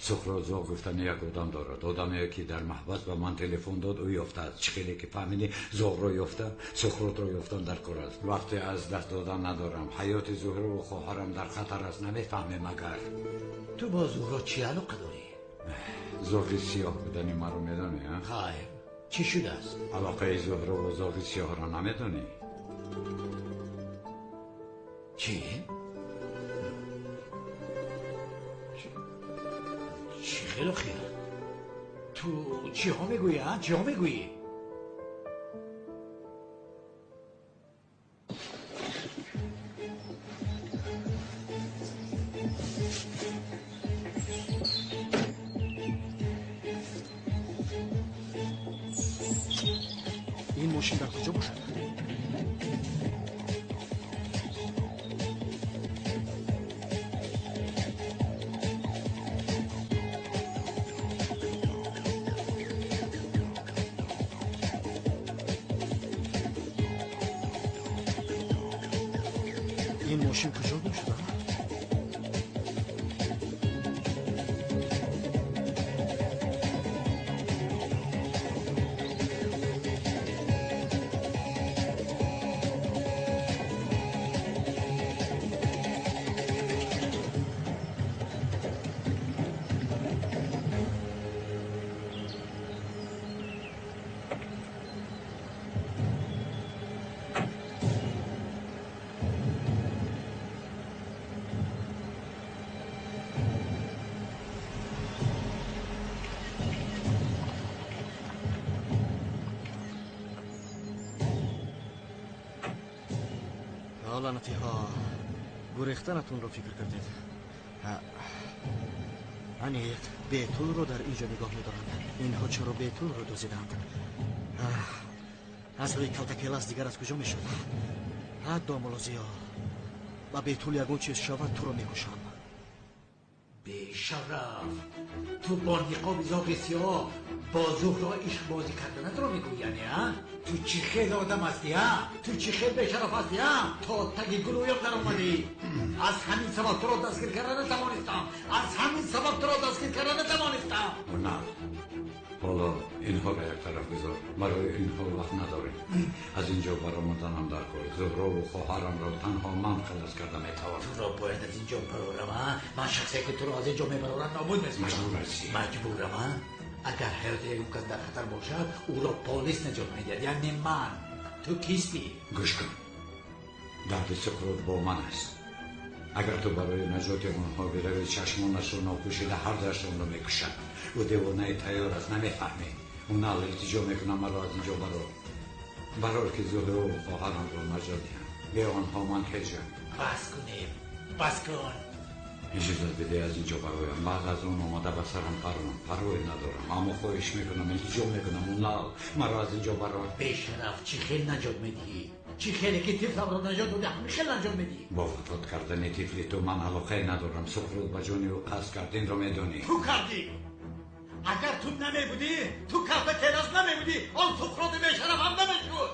Суқрот зоғ гуфтани як одам дорад. Одаме ки дар маҳбас ба ман телефон дод, ӯ ёфтааст. Чӣ хеле ки фаҳмидӣ, зоғро ёфта, Суқротро ёфтан дар кор аст. Вақте аз даст додан надорам. Ҳаёти Зуҳрову хоҳарам дар хатар аст, намефаҳмӣ магар? Ту бо Зуҳро чӣ алоқа дорӣ? Зоғи сиёҳ будани маро медонӣ? Хайр, чӣ шудааст? Алоқаи Зуҳрову зоғи сиёҳро намедонӣ? Чӣ? Чӣ хело хел? Ту чиҳо мегӯӣ, а? Чиҳо мегӯӣ? Ин мошин дар куҷо бошад? Ин мошин куҷо гум шуда? Лаънатиҳо, гурехтанатонро фикр кардед. Аниқ Бетулро дар ин ҷо нигоҳ медоранд. Инҳо чаро Бетулро дуздиданд? Аз рӯи калтакелас дигар аз куҷо мешуд? Домулозиё, ба Бетул ягон чиз шавад, туро мекушам. Бешараф, ту бо ниқоби зоғи сиёҳ бо Зуҳро ишқбозӣ карданатро мегӯӣ, яъне, а? Ту чӣ хел одам ҳастӣ, а? Ту чӣ хел бешараф ҳастӣ, а? То таги гулӯям даромадӣ. Аз ҳамин сабаб туро дастгир карда натавонистам. Аз ҳамин сабаб туро дастгир карда натавонистам. На, ҳоло инҳоро як тараф гузор. Барои инҳо вақт надорем. Аз ин ҷо баромаданам дар кор. Зуҳрову хоҳарамро танҳо ман халос карда метавонам. Туро бояд аз ин ҷо барорам, а? Ман шахсе ки туро аз ин ҷо мебарорам нобуд месозам. Маҷбур ҳастӣ. Маҷбурам, а? Агар ҳаёти ягон кас дар хатар бошад, ӯро полис наҷот медиҳад, яъне ман. Ту кистӣ? Гӯш кун, дарди Суқрот бо ман аст. Агар ту барои наҷоти онҳо биравӣ, чашмонашро нопӯшида ҳар дуяшонро мекушад. Ӯ девонаи тайёр аст, намефаҳмӣ. Ӯ нал илтиҷо мекунам, маро аз ин ҷо барор. Барор ки Зуҳрову хоҳарамро наҷот диҳам. Бе онҳо ман ҳеҷам. Бас кунем, бас кун. Иҷозат биде аз ин ҷо бароям. Баъд аз он омада ба сарам паронам, парвое надорам. Аммо хоҳиш мекунам, илтиҷо мекунам, ӯ нал маро аз ин ҷо барор. Бешараф, чӣ хел наҷот медиҳӣ? Чӣ хеле ки тифламро наҷот доди, ҳамин хел наҷот медиҳӣ. Бо вафот кардани тифли ту ман алоқае надорам. Суқрот ба ҷони ӯ қасд кард, инро медонӣ. Ту кардӣ. Агар ту намебудӣ, ту калтакелас намебудӣ, он Суқроти бешараф ҳам намешуд.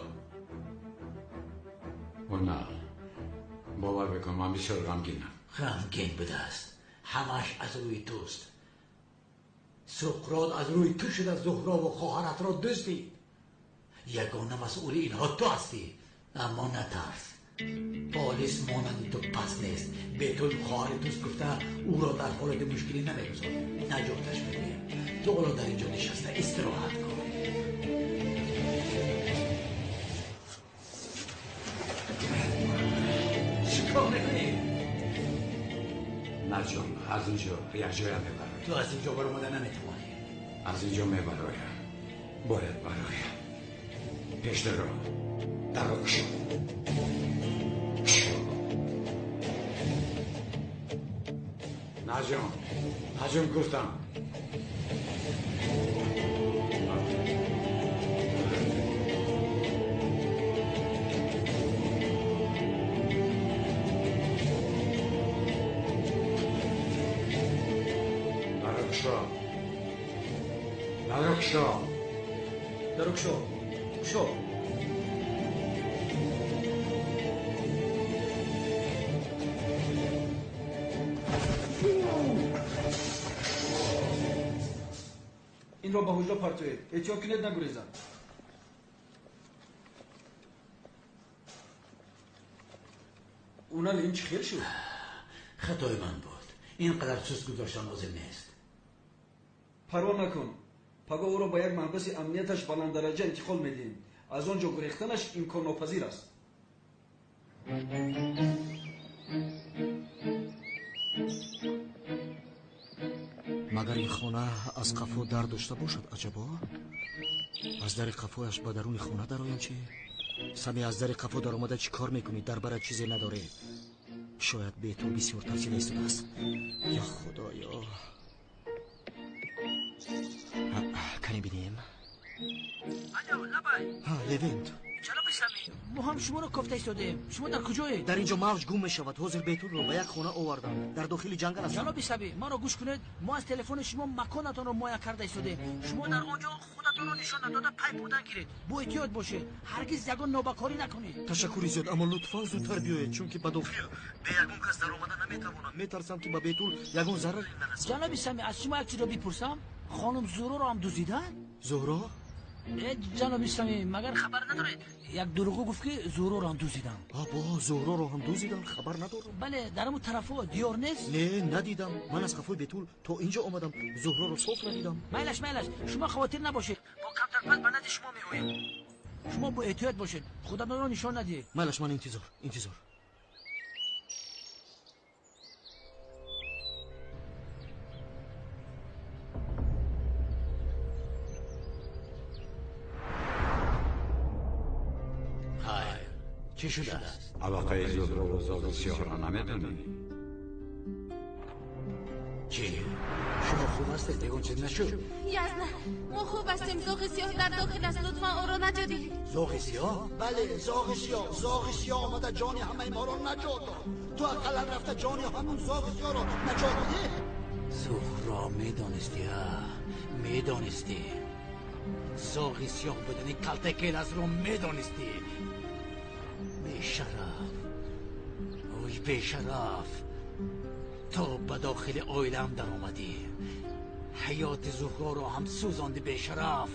Ӯ нал, бовар бикун, ман бисёр ғамгинам. Ғамгин будааст. Ҳамаш аз рӯи туст. Суқрот аз рӯи ту шуда Зуҳрову хоҳаратро дуздид. Ягона масъули инҳо ту ҳастӣ. Аммо натарс, полис монанди ту пас нест. Бетул хоҳари туст гуфта ӯро дар ҳолати мушкилӣ намегузорад. Наҷоташ медиҳем. Ту ҳоло дар ин ҷо нишаста истироҳат кун. Наҷон, аз инҷо якҷоя мебароям. Ту аз инҷо баромада наметавонӣ. Аз инҷо мебароям. Бояд бароям. Пеш даро. Даро кушо. Кушо. Наҷон, Наҷон гуфтам. Даро кушо. Даро кушо. Кушо. Инро ба ҳуҷра партоед. Эҳтиёт кунед, нагурезад. Унал, ин чӣ хел шуд? Хатои ман буд. Ин қадар суст гузоштан лозим нест. Парво накун. Пагоҳ ӯро ба як маҳбаси амнияташ баланддараҷа интиқол медиҳем. Аз он ҷо гурехтанаш имконнопазир аст. Магар ин хона аз қафо дар дошта бошад, аҷабо? Аз дари қафояш ба даруни хона дароям чӣ? Сами, аз дари қафо даромада чӣ кор мекунӣ? Дар барат чизе надорӣ. Шояд Бетул бисёр тарсида истодааст. Ё Худоё! Кани бинем. Алло, лабай. Ҳа, Левент. Ҷаноби Сами, мо ҳам шуморо кофта истодаем. Шумо дар куҷоед? Дар инҷо мавҷ гум мешавад. Ҳозир Бетулро ба як хона овардам. Дар дохили ҷангал ҳастам. Ҷаноби Сами, маро гӯш кунед. Мо аз телефони шумо маконатонро муайян карда истодаем. Шумо дар он ҷо худатонро нишон надода пай бурдан гиред. Бо эҳтиёт бошед. Ҳаргиз ягон нобакорӣ накунед. Ташаккури зиёд, аммо лутфан зудтар биёед, чунки ба дохил бе ягон кас даромада наметавонам. Метарсам, ки ба Бетул ягон зараре нарасад. Ҷаноби Сами, аз шумо як чизро бипурсам? Хонум Зуҳроро ҳам дуздиданд? Зуҳро? Ҷаноби Сами, магар хабар надоред? Як дурӯғгӯ гуфт, ки Зуҳроро ҳам дуздиданд. Або, Зуҳроро ҳам дуздиданд? Хабар надорам. Бале, дар ҳамун тарафҳо диёр нест? Не, надидам. Ман аз қафои Бетул то инҷо омадам, Зуҳроро соф надидам. Майлаш, майлаш, шумо хавотир набошед. Бо камтар пас ба назди шумо меоем. Шумо бо эҳтиёт бошед, худатонро нишон надиҳед. Майлаш, ман интизор, интизор. Чӣ шудааст? Алоқаи Зуҳрову зоғи сиёҳро намедонӣ? Чӣ? Шумо хуб ҳастед? Ягон чиз нашуд? Язна, мо хуб ҳастем. Зоғи сиёҳ дар дохил аст. Лутфан ӯро наҷот диҳед. Зоғи сиёҳ? Бале, зоғи сиёҳ. Зоғи сиёҳ омада ҷони ҳамаи моро наҷот дод. Ту ақаллан рафта ҷони ҳамун зоғи сиёҳро наҷот бидеҳ. Зуҳро, медонистӣ, медонистӣ. Зоғи сиёҳ будани калтакеласро медонистӣ. Бешараф, ой бешараф, то ба дохили оилаам даромадӣ, ҳаёти Зуҳроро ҳам сӯзонди, бешараф.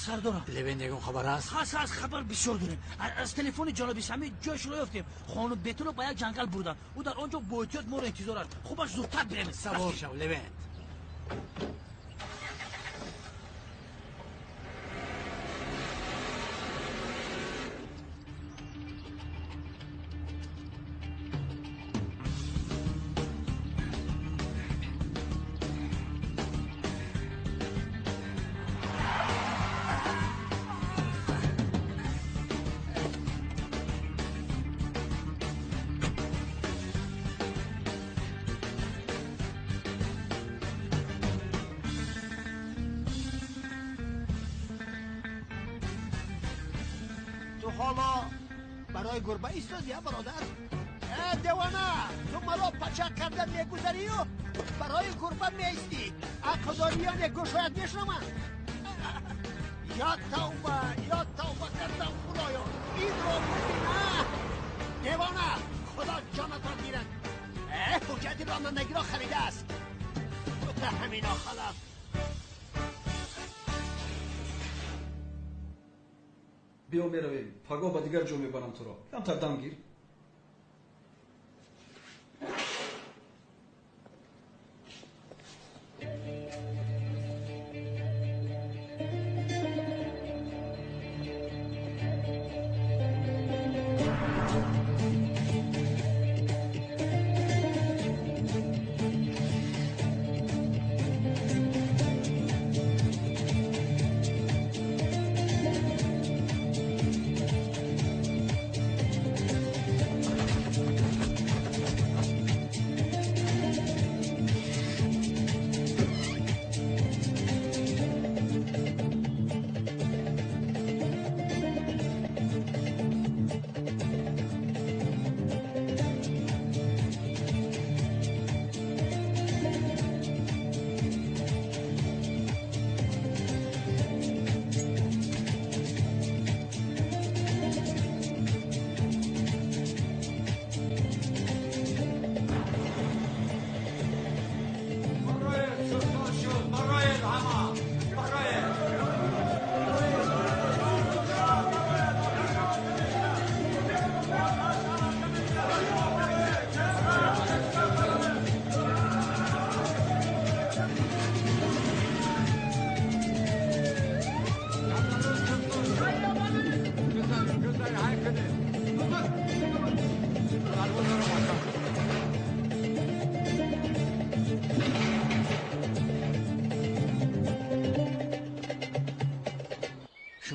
Сардорам. Левент, ягон хабар аст? Ҳаст, ҳаст, хабар бисёр дорем. Аз телефони ҷаноби Сами ҷойшро ёфтем. Хонум Бетулро ба як ҷангал бурданд. Ӯ дар он ҷо бо эҳтиёт моро интизор аст. Хубаш зудтар бирем. Савор шав, Левент. Ҳоло барои гурба истодӣ, бародар? Э, девона, ту маро пачақ карда мегузарию барои гурба меистӣ. Ақлдориёне гӯшоят мешунаванд. Ё тавба, ё тавба кардам, Худоё, инро бибина. Девона, Худо ҷонатро гирад. Э, ҳуҷҷати ронандагиро харидааст. Тута ҳамино халаф. Биё меравем. Пагоҳ ба дигар ҷо мебарам туро. Камтар дам гир.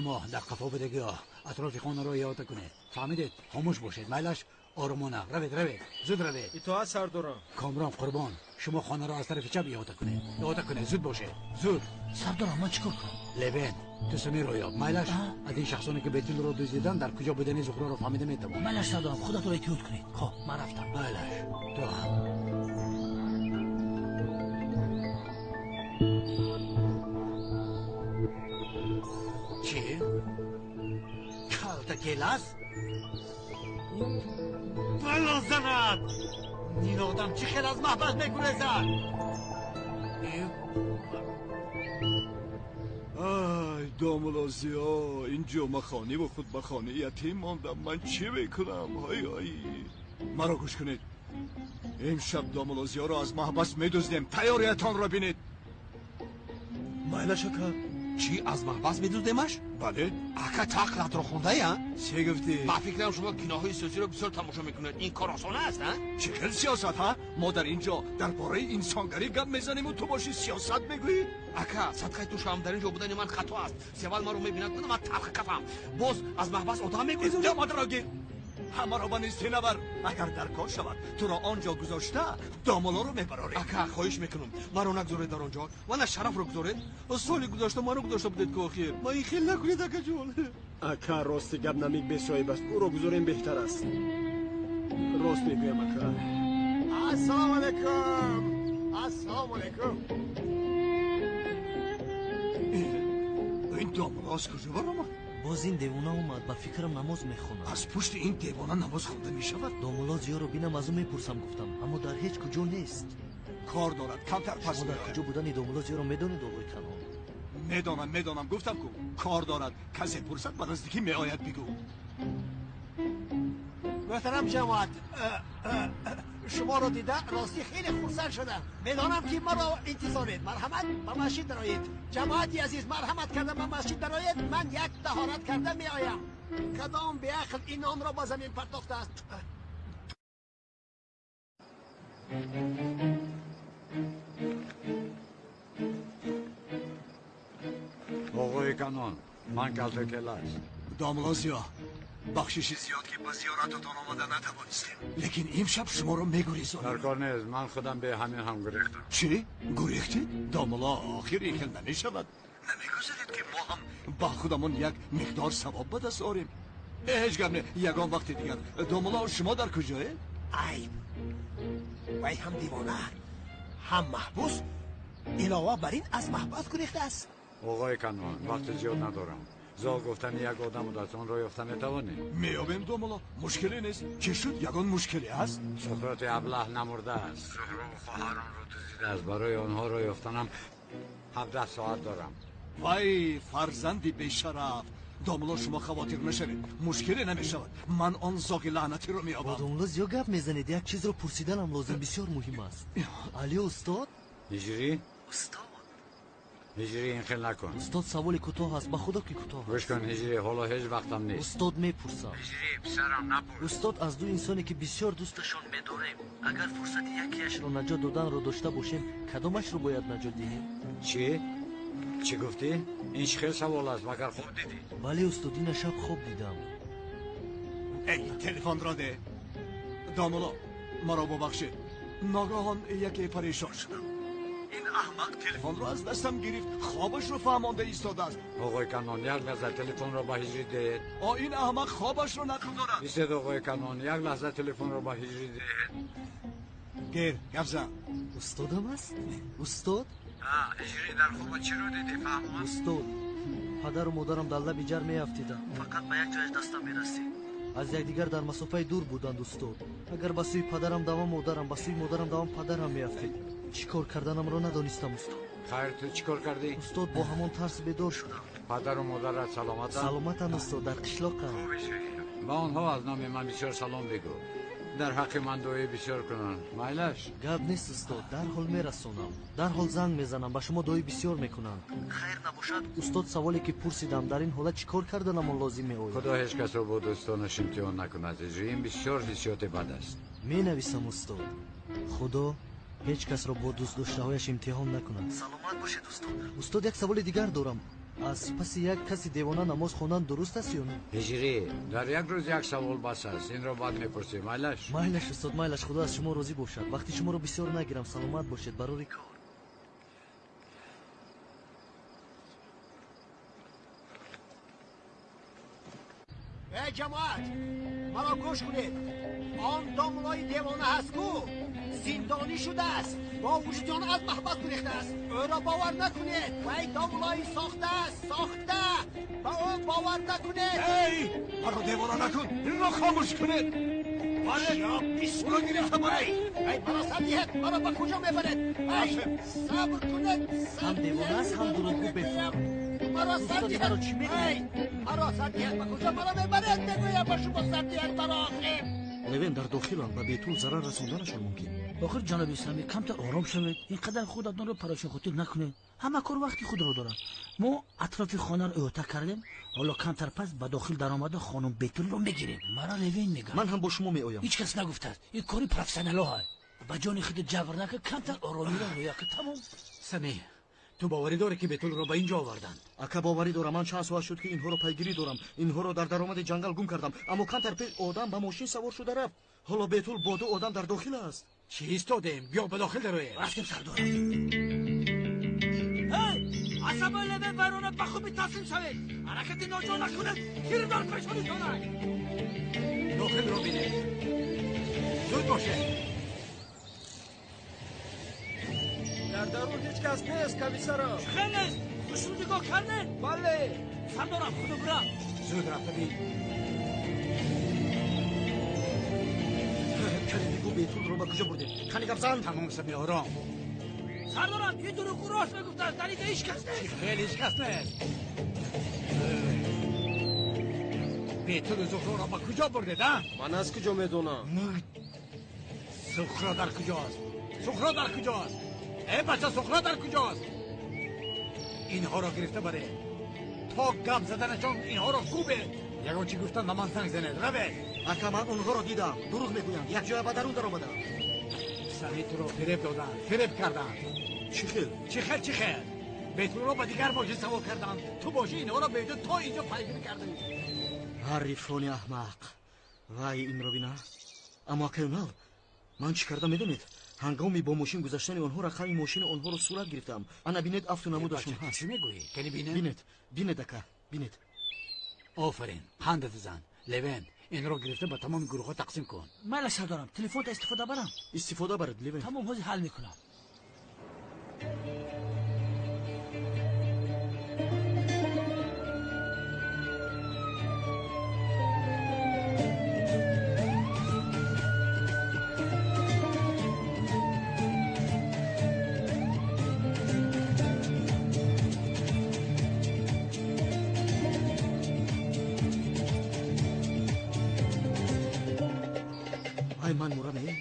Шумо дар қафо будагиҳо атрофи хонаро иҳота кунед. Фаҳмидед? Хомӯш бошед. Майлаш оромона. Равед, равед. Зуд равед. Итоат сардорам. Комрон қурбон, шумо хонаро аз тарафи чап иҳота кунед. Иҳота кунед, зуд бошед. Зуд. Сардорам, ман чӣ кор кунам? Левен, ту Самирро ёб. Майлаш, аз ин шахсоне ки Бетулро дуздиданд, дар куҷо будани Зуҳроро фаҳмида метавон. Майлаш сардорам, худатро эҳтиёт кунед. Хоб, ман рафтам. Майлаш, ту ҳам. Чӣ? Калта келас? Бало занад! Ин одам чӣ хел аз маҳбас мегурезад? Ай, домулло Зиё, ин ҷомахониву хутбахонӣ ятим мондам. Ман чӣ мекунам? Ай, ай. Маро гӯш кунед. Имшаб домулло Зиёро аз маҳбас медуздем. Тайёриятонро бинед. Майлаш ака. Чӣ, аз маҳбас медуздемаш? Бале. Ака, ту ақлатро хондаи, а? Чӣ гуфтӣ? Ба фикрам шумо киноҳои сиёсиро бисёр тамошо мекунед. Ин кор осон аст, а? Чӣ хел сиёсат, ҳа? Мо дар ин ҷо дар бораи инсонгарӣ гап мезанему ту бошӣ сиёсат мегӯӣ? Ака, садқаи ту шавам, дар ин ҷо будани ман хато аст. Севал маро мебинад, кунам ман талх кафам. Боз аз маҳбас одам мегурезонем. Домодро гир. Ҳамаро ба нисти набар. Агар дар кор шавад, туро он ҷо гузошта, домолоро мебарорем. Ака, хоҳиш мекунам, маро нагузоред дар он ҷо. Ва на шарафро гузоред. Соли гузашта маро гузошта будед ки охир. Ма ин хел накунед, акаҷон. Ака, рости гап намик бесоҳиб аст. Ӯро гузорем беҳтар аст. Рост мегӯям, ака. Ассалому алайкум. Ассалому алайкум. Ин домола аз куҷо баромад? Боз ин девона омад, ба фикрам намоз мехонад. Аз пушти ин девона намоз хонда мешавад? Домулло Зиёро бинам, аз ӯ мепурсам гуфтам, аммо дар ҳеҷ куҷо нест. Кор дорад, камтар пас Шумо дар куҷо будани домулло Зиёро медонед, оғои Канон? Медонам, медонам, гуфтам ку кор дорад. Касе пурсад, ба наздикӣ меояд, бигӯ. Муҳтарам ҷамоат, шуморо дида ростӣ хеле хурсанд шудам. Медонам ки маро интизоред. Марҳамат, ба масҷид дароед. Ҷамоати азиз, марҳамат карда ба масҷид дароед. Ман як таҳорат карда меоям. Кадом беақл ин нонро ба замин партохтааст? Оғои Канон, ман калтакелас. Домулло Зиё, бахшиши зиёд ки ба зиёрататон омада натавонистем. Лекин имшаб шуморо мегурезонем. Дар кор нест, ман худам бе ҳамин ҳам гурехтам. Чӣ? Гурехтед? Домулло, охир ин хел намешавад. Намегузаред ки мо ҳам ба худамон як миқдор савоб ба даст орем. Ҳеҷ гап не, ягон вақти дигар. Домулло, шумо дар куҷоед? Айб. Вай ҳам девона, ҳам маҳбус, илова бар ин аз маҳбас гурехтааст. Оғои Канон, вақти зиёд надорам. Зоғ гуфтани як одам будаст, онро ёфта метавонӣ? Меёбем, домулло, мушкиле нест. Чӣ шуд? Ягон мушкиле ҳаст? Суқроти аблаҳ намурдааст. Зуҳрову хоҳаронро дуздидааст. Барои онҳоро ёфтанам 17 соат дорам. Вай, фарзанди бешараф! Домулло, шумо хавотир нашавед, мушкиле намешавад. Ман он зоғи лаънатиро меёбам. Бо домулло зиёд гап мезанед. Як чизро пурсиданам лозим, бисёр муҳим аст. Алё, устод? Ҳиҷрӣ? Устод. Ҳиҷрӣ, ин хел накун. Устод, саволи кӯтоҳ аст, ба худо ки кӯтоҳ аст. Гӯш кун, Ҳиҷрӣ, ҳоло ҳеҷ вақтам нест. Устод, мепурсам. Ҳиҷрӣ, писарам, напурс. Устод, аз ду инсоне ки бисёр дӯсташон медорем, агар фурсати якеашро наҷот доданро дошта бошем, кадомашро бояд наҷот диҳем? Чӣ? Чӣ гуфтӣ? Ин чӣ хел савол аст? Магар хоб дидӣ? Бале, устод, ина шаб хоб дидам. Эй, телефонро де. Домулло, маро бубахшед. Ногаҳон яке парешон шудам. Ин аҳмақ телефонро аз дастам гирифт, хобашро фаҳмонда истодааст. Оғои Канон, як лаҳза телефонро ба Ҳиҷрӣ диҳед. О, ин аҳмақ хобашро нақл дорад. Истед, оғои Канон, як лаҳза телефонро ба Ҳиҷрӣ диҳед. Гир, гап зан. Устодам аст? Устод? Ҳиҷрӣ, дар хоба чиро дидӣ, фаҳмон? Устод, падару модарам дар лаби ҷар меафтиданд. Фақат ба як ҷояш дастам мерасид. Аз якдигар дар масофаи дур буданд, устод. Агар ба сӯи падарам давам, модарам, ба сӯи модарам давам, падарам меафтид. Чӣ кор карданамро надонистам, устод. Хайр, ту чӣ кор кардӣ? Устод, бо ҳамон тарс бедор шудам. Падару модарат саломатанд? Саломатанд, устод, дар қишлоқам. Ба онҳо аз номи ман бисёр салом бигӯ. Дар ҳаққи ман дуои бисёр кунанд. Майлаш? Гап нест, устод, дарҳол мерасонам. Дарҳол занг мезанам, ба шумо дуои бисёр мекунанд. Хайр набошад, устод, саволе ки пурсидам, дар ин ҳолат чӣ кор карданамон лозим меояд? Худо ҳеҷ касро бо дӯстонаш имтиҳон накунад. Ин бисёр ҳиссиёти бад аст. Менависам, устод. Худо ҳеҷ касро бо дӯстдоштаҳояш имтиҳон накунад. Саломат бошед, устод. Устод, як саволи дигар дорам. Аз паси як каси девона намоз хондан дуруст аст ё не? Ҳиҷрӣ, дар як рӯз як савол бас аст. Инро баъд мепурсем. Майлаш? Майлаш устод, майлаш. Худо аз шумо розӣ бошад. Вақти шуморо бисёр нагирам. Саломат бошед. Барори кор. Эй ҷамоат, маро гӯш кунед. Он домлои девона ҳаст ку зиндонӣ шудааст, бо вуҷуди он аз маҳбас гурехтааст. Ӯро бовар накунед. Вай домлои сохтааст, сохта. Ба ӯ бовар накунед. Эй, маро девона накун. Инро хомӯш кунед. Бале, ӯро гирифта баред. Эй, маро сар диҳед. Маро ба куҷо мебаред? Эй, сабр кунед. Ҳам девона аст, ҳам дурӯғгӯ бефаҳм. Маро сар диҳед. Эй, маро сар диҳед. Ба куҷо маро мебаред? Мегӯям ба шумо сар диҳед маро охир. Левен, дар дохиланд, ба Бетул зарар расонданашон мумкин. Охир ҷаноби Сами, камтар ором шавед. Ин қадар худатонро парошонхотир накунед. Ҳама кор вақти худро дорад. Мо атрофи хонаро иҳота кардем. Ҳоло камтар пас ба дохил даромада хонум Бетулро мегирем. Мара Левен мегӯяд. Ман ҳам бо шумо меоям. Ҳеҷ кас нагуфтааст. Ин кори профессионалҳост. Ба ҷони худ ҷабр накун, камтар оромиро риоя кун. Тамом. Сами, ту боварӣ дорӣ ки Бетулро ба инҷо оварданд? Ака, боварӣ дорам. Ман чанд соат шуд ки инҳоро пайгирӣ дорам. Инҳоро дар даромади ҷангал гум кардам. Аммо камтар пеш одам ба мошин савор шуда рафт. Ҳоло Бетул бо ду одам дар дохил аст. Чӣ истодем? Биё ба дохил дароем. Рафтем сардор. Эй, асабои Левен вайрона ба хуби таслим шавед. Ҳаракати ноҷо накунед. Тир дар пешонитон. Дохилро бинед. Зуд бошед. Дар дарун ҳеҷ кас нест, комиссарам. Чӣ нест? Хушрӯ нигоҳ кардед? Бале. Сардорам, худо бирам. Зуд рафта бин. Кани бигӯ Бетулро ба куҷо бурдед? Кани гап зан. Тамом Сами, ором. Сардорам, ин дурӯғгӯ рост мегуфтааст. Дар инҷо ҳеҷ кас нест. Чӣ хеле ҳеҷ кас нест. Бетулу Зуҳроро ба куҷо бурдед, а? Ман аз куҷо медонам? Зуҳро дар куҷост? Зуҳро дар куҷост? Эй бача, Зуҳро дар куҷост? Инҳоро гирифта баред. То гап заданашон инҳоро кӯбед. Ягон чӣ гуфтан ба ман занг занед. Равед. Ака, ман онҳоро дидам. Дурӯғ мегӯянд. Якҷоя ба дарун даромаданд. Сами, туро фиреб доданд, фиреб карданд. Чӣ хел? Чӣ хел, чӣ хел? Бетулро ба дигар мошин савор карданд. Ту бошӣ инҳоро беҷо то инҷо пайгирӣ кардӣ. Ҳарифони аҳмақ. Вай, инро бина. Аммо акай Унал, ман чӣ кардам медонед? Ҳангоми бо мошин гузаштани онҳо рақами мошини онҳоро сурат гирифтам. Ана бинед, афту намудашон ҳаст. Чӣ мегӯӣ? Кани бинем? Бинед, бинед ака, бинед. Офарин, қандат зан. Левен, инро гирифта ба тамоми гурӯҳҳо тақсим кун. Майла сардорам, телефонта истифода барам? Истифода баред, Левен. Тамом, ҳозир ҳал мекунам. Ай, ман мурам, э?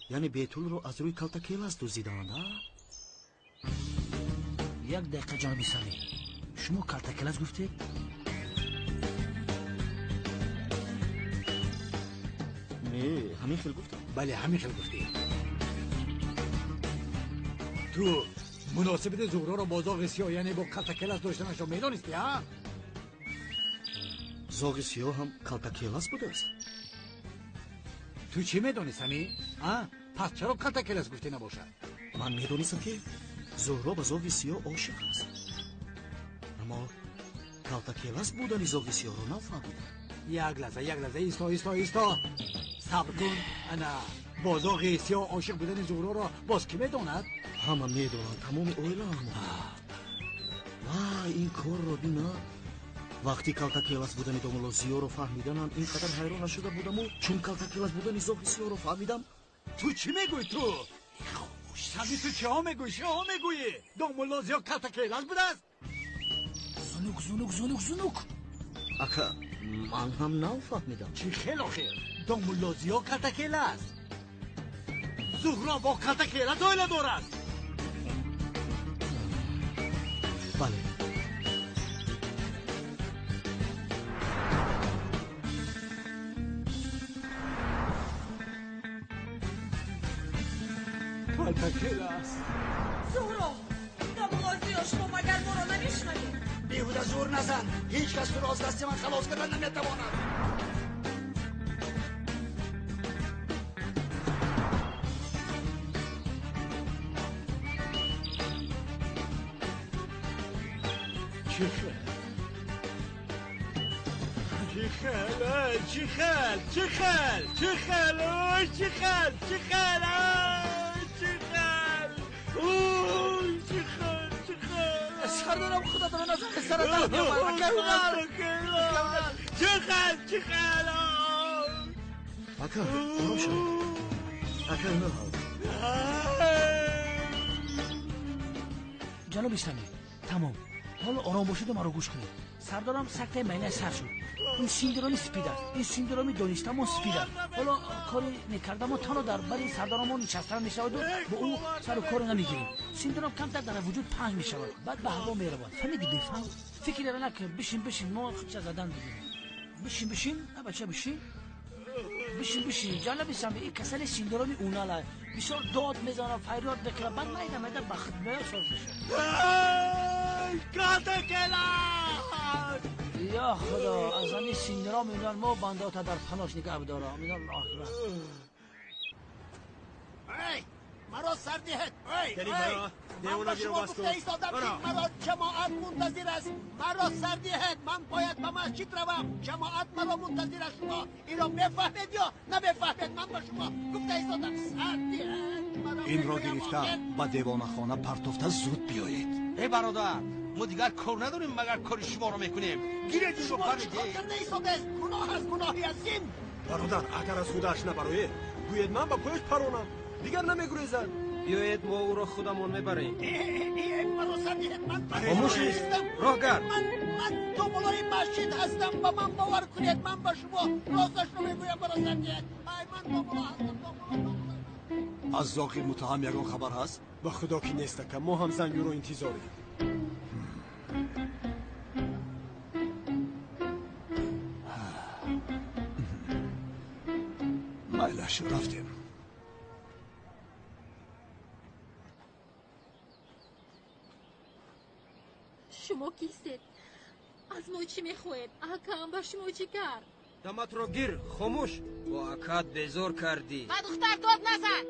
Яъне Бетулро аз рӯи калтакелас дуздидаанд, а? Як дақиқа ҷаноби Сами, шумо калтакелас гуфтед? Не, ҳамин хел гуфтам. Бале, ҳамин хел гуфтӣ. Ту муносибати Зуҳроро бо зоғи сиёҳ, яъне бо калтакелас доштанашро медонистӣ, а? Зоғи сиёҳ ҳам калтакелас будааст? Ту чӣ медонӣ, Сами? А? Пас чаро калтакелас гуфтӣ набошад? Ман медонистам ки Зуҳро ба зоғи сиёҳ ошиқ аст. Аммо калтакелас будани зоғи сиёҳро нафаҳмидам. Як лаҳза, як лаҳза, исто, исто, исто. Сабр кун. Ана, бо зоғи сиёҳ ошиқ будани Зуҳроро боз кӣ медонад? Ҳама медонанд, тамоми оилаам. Вай, ин корро бина. Вақти калтакелас будани домулло Зиёро фаҳмиданам, ин қадар ҳайрон нашуда будаму чун калтакелас будани зоғи сиёҳро фаҳмидам. Ту чӣ мегӯӣ ту? Сами, ту чиҳо мегӯӣ? Чиҳо мегӯӣ? Домулло Зиё калтакелас будааст? Зунук, зунук, зунук, зунук. Ака, ман ҳам нафаҳмидам. Чӣ хел охир? Домулло Зиё калтакелас. Зуҳро бо калтакелас оила дорад. Бале. Калтакелас. Зуҳро, домулло Зиё, шумо магар моро намешунавед? Беҳуда зӯр назан. Ҳеҷ кас туро аз дасти ман халос кардан наметавонад. Чӣ хел чӣ хел чӣ хел чӣ хел чӣ хел чӣ хел чӣ хел чӣ хел сардорам худатро назар сара чӣ хел чӣ хел ака ором шавед ака ҷаноби Сами тамом ҳоло ором бошеду маро гӯш кунед. Сардорам сактаи майнаи сар шуд. Ин синдроми спид аст. Ин синдроми донистамо спид аст. Ҳоло кори мекардамо танҳо дар бари сардорамон нишастан мешаваду бо ӯ сару коро намегирем. Синдром камтар дар вуҷуд паҳн мешавад, баъд ба ҳаво меравад. Фаҳмиди бефаҳм? Фикрера накун. Бишин, бишин, мо худша задан бигирем. Бишин, бишин, а бача бишин. Бишин, бишин. Ҷаноби Сами, ин касали синдроми унал аст. Бисёр дод мезанад, фарёд мекунад, баъд майда майда ба худ меояд, соз мешавад. Я худо, аз ҳамин синдром инон мо бандота дар панош нигаҳ бидорам. Инон охират. Эй, маро сар диҳед. Эй, эй, ман ба шумо гуфта истодам ки маро ҷамоат мунтазир аст. Маро сар диҳед, ман бояд ба масҷид равам. Ҷамоат маро мунтазир аст. Шумо инро мефаҳмед ё намефаҳмед? Ман ба шумо гуфта истодам сар диҳед. Инро гирифта ба девонахона партофта зуд биёед. Эй бародар, мо дигар кор надорем, магар кори шуморо мекунем. Гиред инро баред. Чӣ кор карда истодааст? Гуноҳ аст, гуноҳи азим. Бародар, агар аз худаш набароед, гӯед ман ба пояш паронам. Дигар намегурезад. Биёед мо ӯро худамон мебарем. Маро сар диҳед, ман хомӯш нестам. Роҳгард. Ман домулои масҷид ҳастам, ба ман бовар кунед, ман ба шумо росташро мегӯям, маро сар диҳед. Ман домуло ҳастам, домуло. Аз зоқи муттаҳам ягон хабар ҳаст? Ба худо ки нест, ака. Мо ҳам занги ӯро интизорем. Майлаш, рафтем. Шумо кистед? Аз мо чӣ мехоҳед? Акам ба шумо чӣ кард? Даматро гир, хомӯш. Бо акат безор кардӣ. Ба духтар дод назан.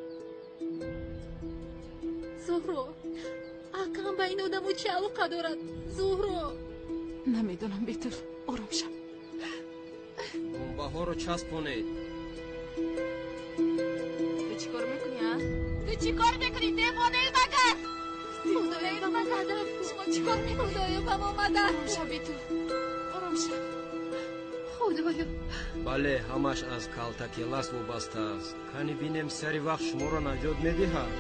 Зуҳро, акам ба ин одамо чӣ алоқа дорад? Зуҳро, намедонам, Бетул, ором шав. Бомбаҳоро часпонед. Ту чӣ кор мекунӣ, а? Ту чӣ кор мекунӣ? Девонаи магар? Худоё, ба мо мадад! Шумо чӣ кор мекунӣ? Худоё, ба мо мадад! Ором шав, Бетул, ором шав. Худоё. Бале, ҳамаш аз калтакелас вобаста аст. Кани бинем сари вақт шуморо наҷот медиҳад.